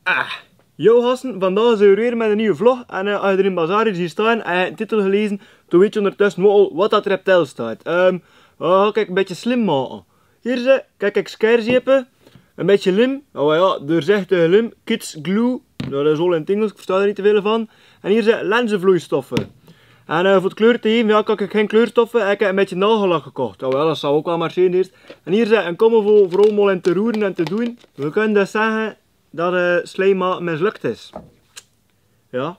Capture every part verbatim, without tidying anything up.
Ah. Yo gasten, vandaag zien weer met 'n nuuj vlog. En, eh, es geer in Bazaar hie zuut staon, eh, 'n titel gelazen, toen weetste óngertösse waal al wat dat d'r op tel steit. Ehm, eh, gaon ik 'n bietje slim make. Hie is, kiek, ik, skerzepe, 'n bietje lim, oh ja, doorzichtige lim, kids glue, dat is waal in 't Ingels, ik versta d'r neet te väöl van. En hie is lenzenvloeistoffe. En, eh, veur 't kleur te geve, ja, gaon ik gein kleurstoffe, ik höb 'n bietje nagellak gekoch. Oh ja, dat zal waal maar zien hie. En hie is 'n kómme veur, veur allemaol in te roere en te doon. Veer kónne dus zègke dat, eh, slim make mislök is. Ja.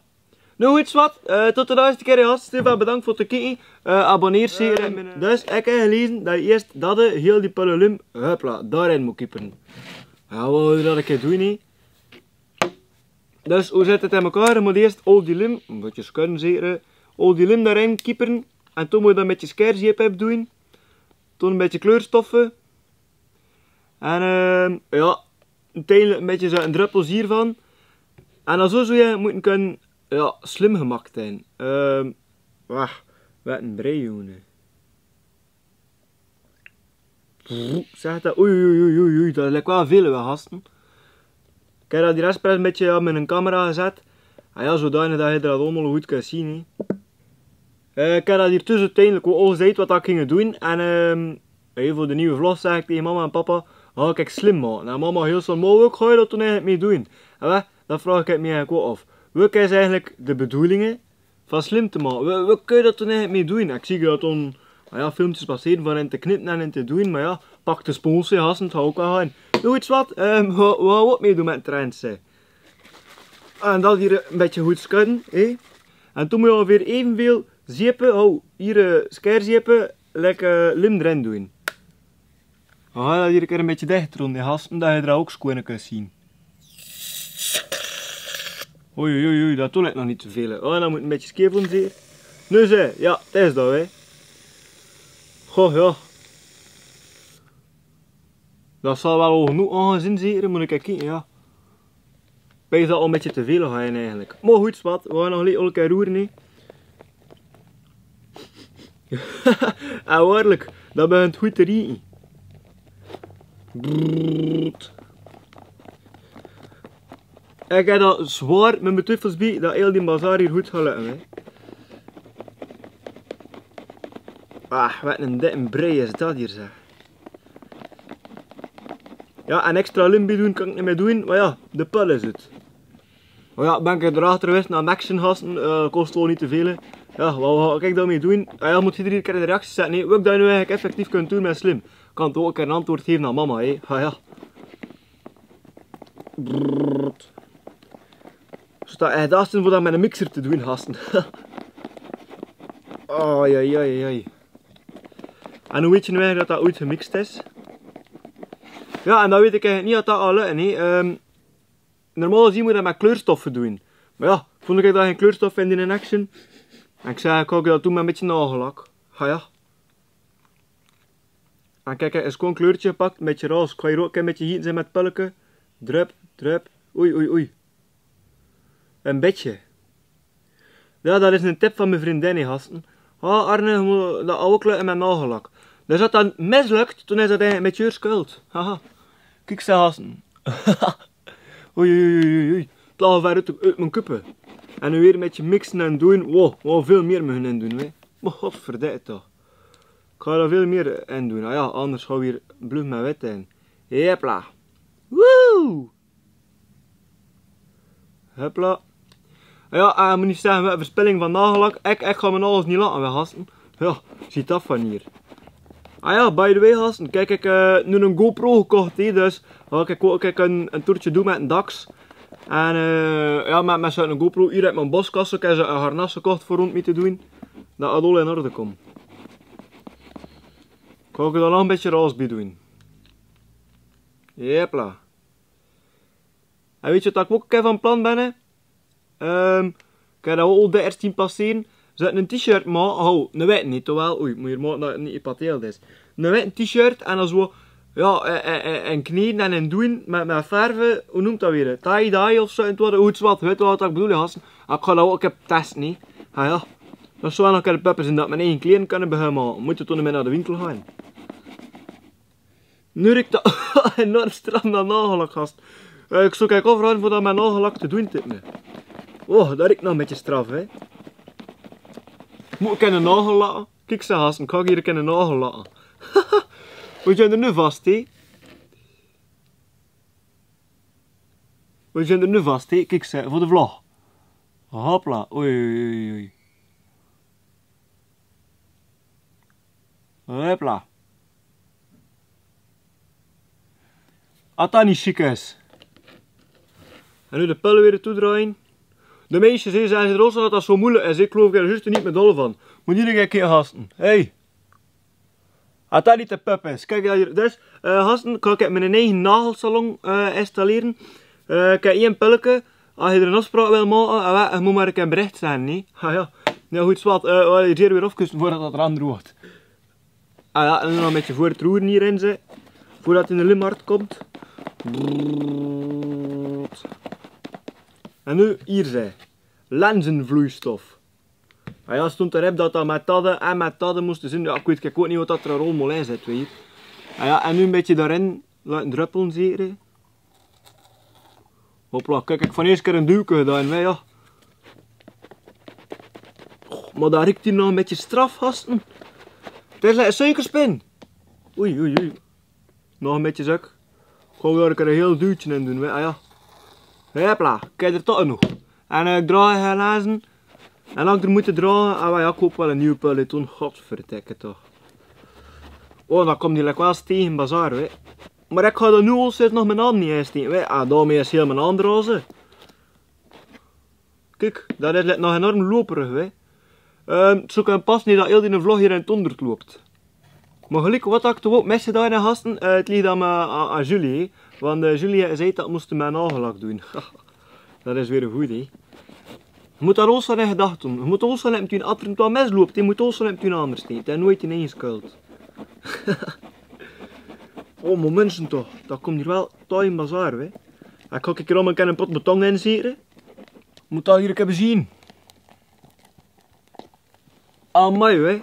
Noe, weetste wat? Eh, tot de naaste kier, hè. Hartstikke bedank veur 't kieke. Eh, abonneer zeker. Dus, ik höb gelazen dat iers dat de hiel die pölle lim, hupla, dao-in mós kiepere. Ja, waal, dat ik 't doon, hè. Dus, wie zit 't in mekaar? Ge mót iers al die lim, 'n bietje schuin zeker, al die lim dao-in kiepere. En toen mós ge dat 'n bietje skerzepe op doon. Toen 'n bietje kleurstoffe. En, ehm, ja, 'n tiendelik 'n bietje zoe'n dröppel hiervan. En dan zoe zouw ge 't mótte kónne, ja, slim gemaak zeen. Ehm, wach, wat 'n brei, jóng. Zèk dat, oei, oei, oei, oei, dat liek waal väöl, hè, gasten. Ik höb dat hie expres 'n bietje, ja, mit 'n camera gezat. Ah ja, zoedanig dat ge dat allemaol good kónt zeen, hè. Eh, ik höb dat hie dus oeteindelik waal al gezag wat ik ging doon. En, ehm, hey, veur de nuuj vlog zag ik tege mama en papa: "Oh, kiek, slim, man." Noe, mama hiel snel: "Mer wo kóns doe dat toen eigelik mit doon?" En wach, dat vraog ik mich eigelik waal aaf. Waat is eigelik de bedoeling van slim te make? Wo, wo kóns doe dat toen eigelik mit doon? Ik zeen dat dan, ah ja, filmkes passere van in te knippe en in te doon, mer ja, pak de spons, hè, gasten, dat hou ik waal aan. Noe, weetste wat? Ehm, wo, wo, wo mit doon mit trends, hè? En dat hie 'n bietje good schudde, hè? En toen mós ge ongeveer evenväöl zepe, oh, hie, eh, skerzepe, lekker lim d'rin doon. Ah, dat hie 'n kier 'n bietje dichter doon, hè, gasten, dat ge dat ok schoeën kónt zeen. Oei, oei, oei, oei, dat doon ik nog neet te väöl, hè. Oh, dat mót 'n bietje skeef zeen. Noe, zèk, ja, dat is dat, hè. Goh, ja. Dat zal waal al genóg aangezeen zeen, mót ik kieke, ja. Bie is dat al 'n bietje te väöl, hè, eigelik. Mer weetste wat, veer gaon nog 'n bietje roere, hè. En werkelik, dat begint good te rieke. Brrrt. Ik höb dat zwaor mit mien twiefels bie dat hiel die bazaar hie good zal lökke, hè. Ah, wat 'n dikke brei is dat hie, zèk. Ja, en extra lim bie doon kan ik neet mie doon, mer ja, de pöl is oet. Mer ja, bön ik d'r achter gewaes nao Action, gasten, eh, kos waal neet te väöl, hè. Ja, wat, wat kan ik dao mit doon? Ah ja, mót eder kier in de reactie zègke, hè, wo ik dat noe eigelik effectief kan doon mit slim. Kan toch ok 'n antwoord geve nao mama, hè. Ah ja. Brrrt. Zoeë dat, eh, dat is dan veur dat mit 'ne mixer te doon, gasten. Ai, ai, ai, ai, ai. En wie weetste noe eigelik dat dat oeits gemixt is? Ja, en dat weet ik eigelik neet of dat al lök, hè. Ehm, normaal gezeen mós ge dat mit kleurstoffe doon. Mer ja, vónd ik dat gein kleurstoffe in die Action. En ik zag, kan ik dat doon mit 'n bietje nagellak? Ha ja. En kiek, 'n schoeën kleurke gepak, 'n bietje roze. Kan hie ok 'n bietje hie zeen mit pölke. Drup, drup. Oei, oei, oei. 'n Bietje. Ja, dat is 'ne tip van mien vriendin, hè, gasten. Ha, Arne, ge mós dat ok lökke mit nagellak. Dus es dat dan mislök, dan is dat eigelik mit jeur schuld. Haha. Kiek, ze, gasten. Oei, oei, oei, oei, oei. 't Laog waal oet, oet mien köppe. En noe weer 'n bietje mixe en doon. Wow, wow, väöl mie mit hun in doon, hè. Mer godverdomme toch. Ik gaon d'r väöl mie in doon. Ah ja, anders gaon v'r hie bluf mit wit in. Jepla. Woe! Hupla. Ja, eh, mót neet zègke, wat 'n verspilling van nagellak. Ik, ik gaon mien nagels neet late, hè, gasten. Ja, zuut dat van hie. Ah ja, by the way, gasten. Kiek, ik, eh, noe 'n GoPro gekoch, hè, dus. Ja, ik wol, ik wol 'n, 'n toerke doon mit 'n daks. En, eh, ja, mit, mit zoe'n GoPro hie oet mien boskas, ik höb zoe'n harnas gekoch veur rónd mit te doon. Dat 't al in orde kump. Kan ik d'r dan nog 'n bietje roze bie doon. Jepla. En weetste wat ik ok 'n kier van plan bön? Ehm, ik gaon d'r waal de ierste tien passere. Zèk, 'n T-shirt, mer, ho, 'ne witte neet, toch waal. Oei, mós hie mer oppasse dat 't neet gepateerd is. 'Ne witte T-shirt en dan zoeë, ja, eh, eh, eh, 'n kneed en 'n doon mit, mit verf, wie neump dat weer? Tie-dye of zoeë, en toen, oei, wat, weetste wat ik bedoel, hè, gasten? Ik gaon dat ok 'n kier teste, hè. Ha ja. Dat zouw nog 'n kier de purpose zeen, dat mien eige kleer kan behemmen. Mót toch neet mie nao de winkel gaon. Noe riek dat enorm stram nao nagellak, gasten. Eh, ik zoek ik overal voor dat mijn nagellak te doen dit me. Oh, dat ik nog met je straf, hè. Moet ik in de nagellak? Kiek, ze haast een kak hier in de nagellak. We zijn er nu vast, hè? We zijn er nu vast, hè? Kiek, ze, voor de vlog. Hopla. Oei, oei, oei, oei. Hopla. Atani, sjiekes. En nu de pellen weer toedraaien. De meisjes, ze, ze, ze rossen dat dat zo moeilijk is. Ik geloof er juist niet meer dol van. Moet niet een keer hasten. Hey. Atani, de pepes. Kijk, ja, hier, dus, eh, hasten, kan ik mijn eigen nagelsalon, eh, installeren. Eh, kijk, hier een pelleke. Als je er een afspraak wil maken, eh, wa-, eh, moet maar een keer bericht zijn, niet? Ah, ja. Ja, goed, zwart. Eh, wel, je weer afkusten voordat dat er aan wordt. Ah ja, en dan nog een beetje voor het roeren hierin, ze. Voordat het in de limhart komt. En nu hier, ze. Lenzenvloeistof. Ah ja, stond er op dat dat met tadde en met tadde moesten zien. Ja, ik weet, ik weet niet wat dat er allemaal in zit, weet je. Ah ja, en nu een beetje daarin laten druppelen, zie je. Hopla, kijk, ik van eerst keer een duwke gedaan, hè, ja. Goh, maar dat riekt hier nog een beetje straf, gasten. Het is een suikerspin. Oei, oei, oei. Nog een beetje zak. Gewoon weer een heel duwtje in doen, hè, ah ja. Hopla, kijk, er toch nog. En, eh, ik draai helaas. En als ik er moet dragen, ah, maar ja, ik koop wel een nieuwe pulleton. Godverdikke toch. Oh, dan komt die lekker wel eens tegen bazaar, hè. Maar ik ga er nu al steeds nog mijn naam niet eens tegen. Wee, ah, daarmee is heel mijn andere roze. Kijk, dat is nog enorm loperig, hè. Ehm, zoek een pas niet dat heel die vlog hier in het onderd loopt. Maar geliek wat ik toch ook miste daar in de gasten, eh, het ligt aan, eh, aan, aan Julie, hè. Want, eh, Julie zei dat moesten mijn nagellak doen. Dat is weer een goed, hè. Je moet daar ook zo in gedachten doen. Je moet ook zo net met je achter een mes loopt. Je moet ook zo net met je anders niet. En nooit ineens kult. Oh, maar mensen toch. Dat komt hier wel toch in bazaar, hè. Hij kan ik hier allemaal een pot beton in zitten. Moet dat hier even zien. Amai, hè.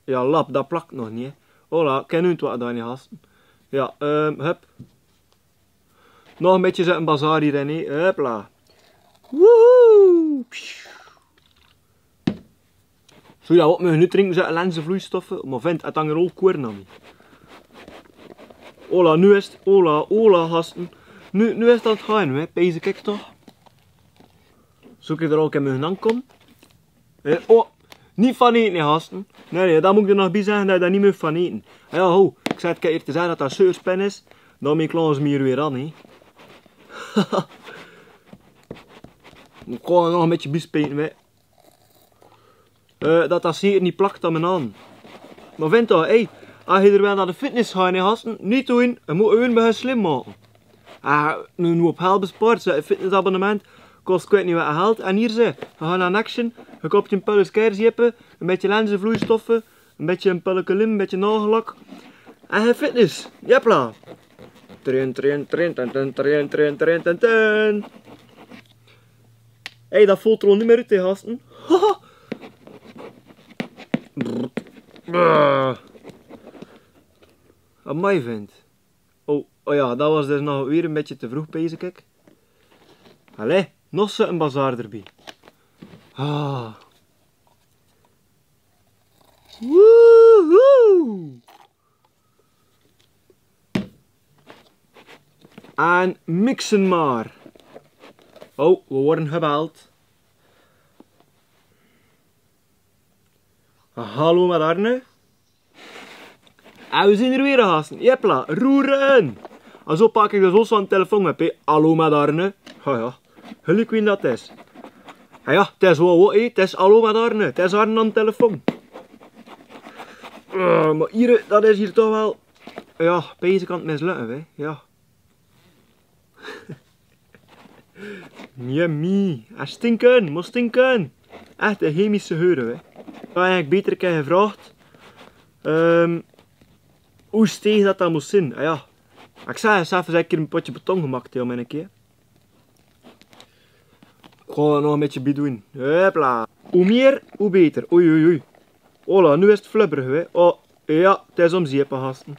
Ja, lap, dat plakt nog niet, hè. Hola, ken u het wat daar niet, gasten? Ja, ehm, hup. Nog een beetje zetten bazaar hierin, hè. Hupla. Woehoe. Psj. Zo, ja, wat me nu drinken, ze lenzenvloeistoffen. Maar vent, het hangt er al koer aan. Hola, nu is het, hola, hola, gasten. Nu, nu is dat gaan, hè, deze kijk toch. Zoek ik er ook in mijn aankom. Eh, oh, niet van eten, hè, gasten. Nee, nee, dat moet ik er nog bij zeggen dat je daar niet meer van eten. Ja, ho, ik zei het keer te zeggen dat dat suikerspin is. Dan ben ik langs meer weer aan, hè. Ik kan er nog een beetje bispeten, hè. Eh, dat dat zeker niet plakt aan mijn aan. Maar vent toch, hey, als je er wel naar de fitness gaat, hè, gasten, niet doen. Je moet gewoon bij slim maken. Ah, nu, nu op hel bespaard, ze, fitnessabonnement. Kost, ik weet niet wat geld. En hier, ze, we gaan aan action. Je koopt een pulke skeerzepen, een beetje lenzenvloeistoffen, een beetje een pulke lim, een beetje nagellak. En je fitness. Jepla. Trin, trin, trin, trin, trin, trin, trin, trin, trin, trin. Hey, dat voelt er al niet meer uit, hè, gasten. Haha. Brrr. Amai, vent. Oh, oh ja, dat was dus nog weer een beetje te vroeg bezig, kijk. Allee, nog zo'n bazaar erbij. Ah. Woehoe. En mixen maar. Oh, we worden gebeld. Hallo, met Arne. Ah, we zien er weer, gasten. Jepla, roeren. En zo pak ik dus los van de telefoon, hè. Hallo, met Arne. Ja, ja. Geliek wie dat 't is. Ja, ja, 't is wel wat, hè. 't Is hallo met Arne. 't Is Arne aan de telefoon. Eh, maar hier, dat is hier toch wel, ja, bezig aan het mislukken, hè. Ja. Yummy. Ah, stinken, mos stinken. Echte chemische geuren, hè. Had ik eigenlijk beter een keer gevraagd, ehm, hoe steeg dat dan mos zien. Ah ja. Ik zei, zelf eens een keer een potje beton gemaakt, heel mijn keer. Gewoon nog een beetje bidoen. Hopla. Hoe meer, hoe beter. Oei, oei, oei. Hola, nu is het flubberig, hè. Oh, ja, 't is om zeepen, gasten.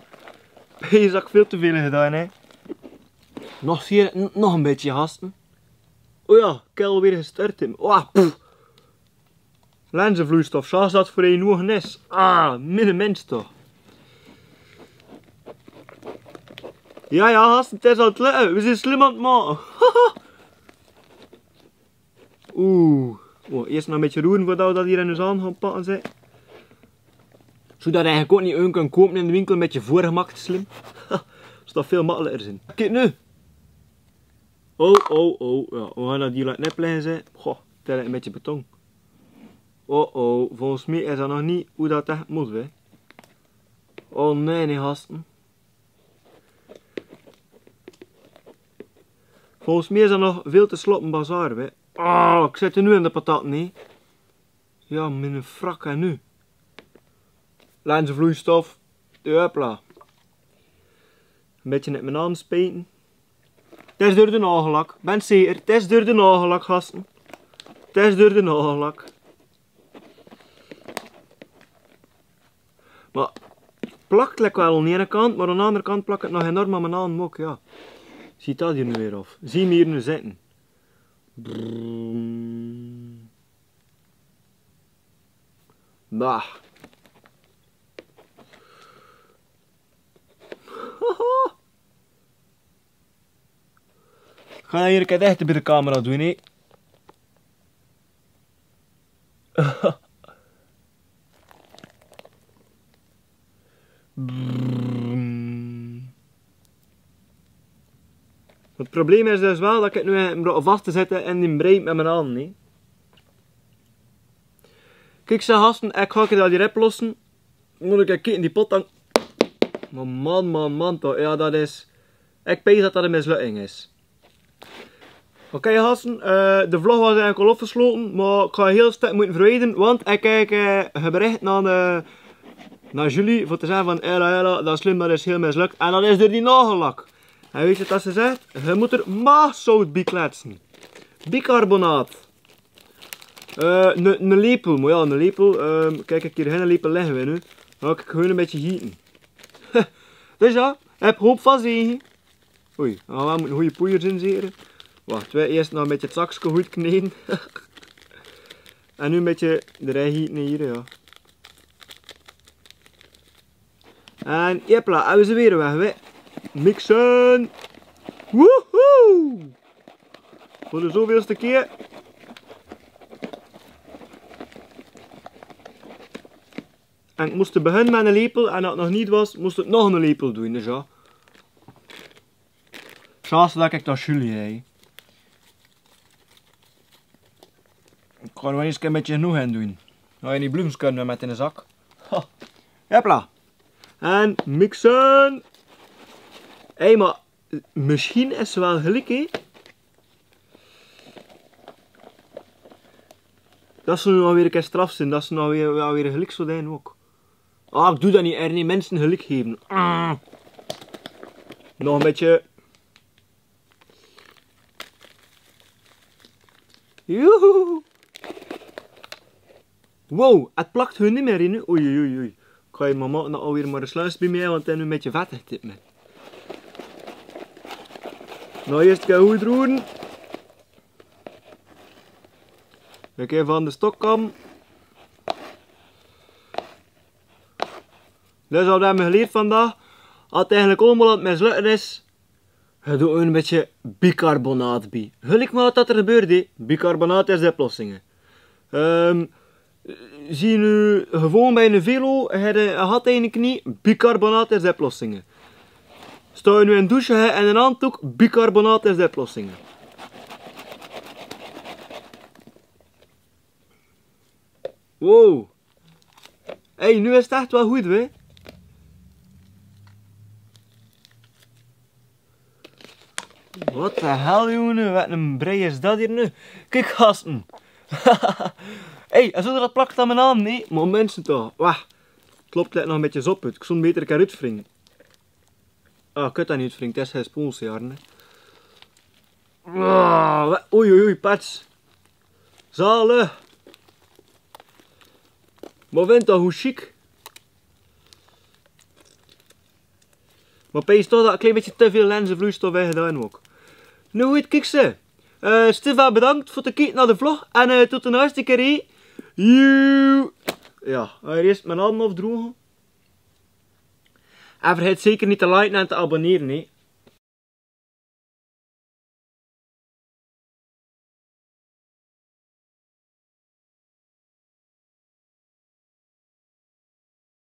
Hei, zag väöl te väöl gedaon, hè. Nog veer, n-, nog 'n bietje hasten. O jao, kei weer gestart. Wah, pff. Lensevloeistof, zag dat veur ein oog nes. Ah, minne mens toch. Jao, jao, hasten, 't is al klaor. Veer zien slim aan 't make. Oeh. Oeh, eers nog 'n bietje roere veurdat veer dat hie in de zand gaon pakke, zeg. Zouw dat eigelik ouch neet eun kinne koupe in de winkel, 'n bietje veurgemaakte slim? Zouw dat väöl makkeliker zien. Kiek noe. Oh, oh, oh. Jao, veer gaon dat hie lekker neplègke, zeg. Goh, dat is 'n bietje beton. Oh, oh. Volges mich is dat nog neet wie dat ech mót, hè. Oh nae, nae, hasten. Volges mich is dat nog väöl te slap 'n bazaar, hè. Oh, ik zit 'r noe in de patat, nae. Jao, minne frak, en noe? Lensevloeistof. Hupla. 'n Bietje mit mien hand speten. 't Is door de nagellak. Bin zeker. 't Is door de nagellak, hasten. 't Is door de nagellak. Mer plakt lekker waal aan de eine kant, mer aan de anger kant plakt 't nog enorm aan mien hand ouch, jao. Zuut dat hie noe weer of? Zeen veer hie noe zitte? Brrrm. Bah. Ik gaon hie 'n kier dichter bie de camera doon, hè. Brrrm. 't Probleem is dus waal dat ik 't noe ech probeer vas te zitte en die breek mit mien hand, hè. Kiek, ze hasten, ik gaon 't al direk oplosse. Mót ik kieke in die pot dan. Mer man, man, man toch. Jao, dat is, ik pees dat dat 'n mislukking is. Oké, hasten, eh, de vlog waas eigelik al aafgeslote, mer ik gaon hiel stik mótte verwijdere, want ik krieg, eh, 'n bericht nao, eh, nao Julie veur te zègke van: "Ella, Ella, dat slim, dat is hiel misluk." En dat is door die nagellak. En wèt geer wat ze zaet? Geer mót d'r maagzout bie kletsen. Bicarbonaat. Eh, 'ne, 'ne lepel, mer jao, 'ne lepel. Ehm, kiek, ik höb hie 'ne lepel ligke, wèt geer. Dan gaon ik 't gewoon 'n bietje hiete. Dus jao, höb hoop vas hie. Oei, ah, veer mótte 'ne gooje poeier inzètte. Wach, veer eers nog 'n bietje 't zakske good kneden. En noe 'n bietje d'rin hiete hie, jao. En jepla, en veer zien weer weg, hè. Mixen. Woehoe! Veur de zoveelste kier. En ik mós beginne mit 'ne lepel en as 't nog neet waas, mós ik nog 'ne lepel doon, dus jao. Chance dat ik dat Julie höb. Ik gaon waal ins 'n bietje genóg in doon. Noe, en die bloemske kinne veer mit in de zak. Ha. Jepla. En mixen. Hé, mer mesjien is ze waal geliek, hè. Dat zów noe weer 'ne kier straf zien, dat ze noe weer, weer, weer geliek zouwe zeen ouch. Ah, ik doon dat neet, Ernie, minse geliek geve. Ah. Nog 'n bietje. Joehoe. Wow, 't plakt hie neet mieë in. Oei, oei, oei, oei. Ik gaon mama noe alweer mer 'ne sluis bie mich, want 't is noe 'n bietje vettig dit moment. Noe, eers 'ne kier good roere. Oké, van de stok kome. Dus wat höbbe veer gelierd vandaag? As 't eigelik allemaol aan 't mislukke is, doot 'n bietje bicarbonaat bie. Geliek mer wat dat d'r gebeurt, hè. Bicarbonaat is de oplossing. Ehm, Zie noe gewoon bie 'ne velo, haet 'n gat in de knie, bicarbonaat is de oplossing. Staos noe in de douche, hè, en 'n handdook, bicarbonaat is de oplossing. Wow. Hé, noe is 't ech waal good, hè. Wat de hel, jóng, wat 'n brei is dat hie noe. Kiek, gaste. Hé, en zo dat plakt aan mien hand, nae? Mer minse toch. Wach. Klop, 't lèk nog 'n bietje zop oet. Ik zów 'm beter 'ne kier oetwringe. Ah, ik kin dat neet wringe. 't Is hie spons, jao, nae? Ah, wa-, oei, oei, oei, pats. Zale. Mer wint toch, hoe sjiek. Mer peis toch dat klein bietje te väöl lenzenvloeistof weg dan ok. Noe, good, kiek ze. Eh, Steve, bedank veur 't kieke nao de vlog. En, eh, tot de naaste kier. Joe. Jao, eh, ierst mien hand aofdroge. En vergaet zeker neet te liken en te abonnere, hè.